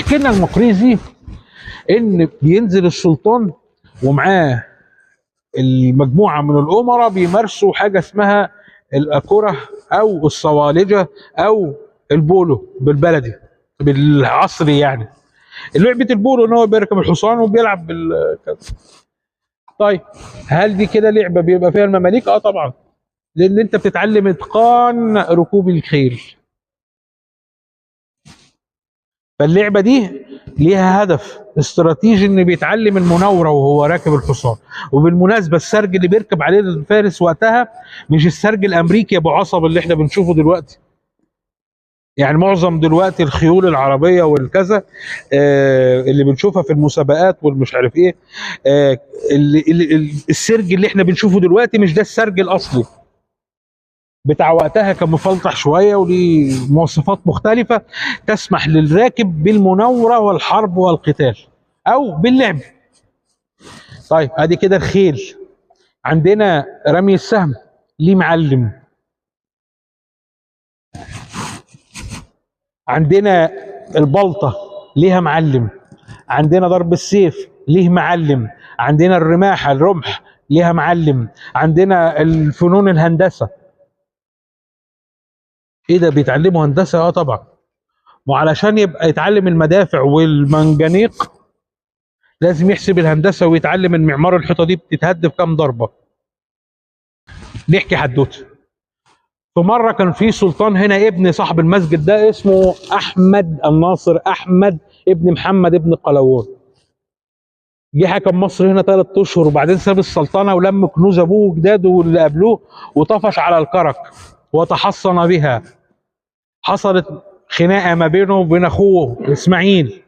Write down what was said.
بيحكي لنا المقريزي ان بينزل السلطان ومعاه المجموعة من الامراء بيمارسوا حاجة اسمها الاكوره او الصوالجه او البولو بالبلدي بالعصري. يعني لعبه البولو ان هو بيركب الحصان وبيلعب بال. طيب هل دي كده لعبه بيبقى فيها المماليك؟ اه طبعا، لان انت بتتعلم اتقان ركوب الخيل. فاللعبه دي ليها هدف استراتيجي ان بيتعلم المناوره وهو راكب الحصان. وبالمناسبة السرج اللي بيركب عليه الفارس وقتها مش السرج الامريكي ابو عصب اللي احنا بنشوفه دلوقتي. يعني معظم دلوقتي الخيول العربية والكذا اللي بنشوفها في المسابقات والمش عارف ايه، السرج اللي احنا بنشوفه دلوقتي مش ده السرج الاصلي بتاع وقتها، كان مفلطح شوية وليه مواصفات مختلفة تسمح للراكب بالمناوره والحرب والقتال او باللعب. طيب ادي كده الخيل. عندنا رمي السهم ليه معلم، عندنا البلطه ليها معلم، عندنا ضرب السيف ليه معلم، عندنا الرماحه الرمح ليها معلم، عندنا الفنون الهندسة. ايه ده بيتعلموا هندسة؟ اه طبعا، وعلشان يبقى يتعلم المدافع والمنجنيق لازم يحسب الهندسة ويتعلم المعمار، الحيطة دي بتتهد بكام ضربه. نحكي حدوتة. في مرة كان في سلطان هنا، ابن صاحب المسجد ده اسمه احمد الناصر، احمد ابن محمد ابن قلاوون. جه حكم مصر هنا 3 اشهر وبعدين ساب السلطنة ولم كنوز ابوه وجداده واللي قبلوه وطفش على الكرك وتحصن بها. حصلت خناقه ما بينه وبين اخوه اسماعيل.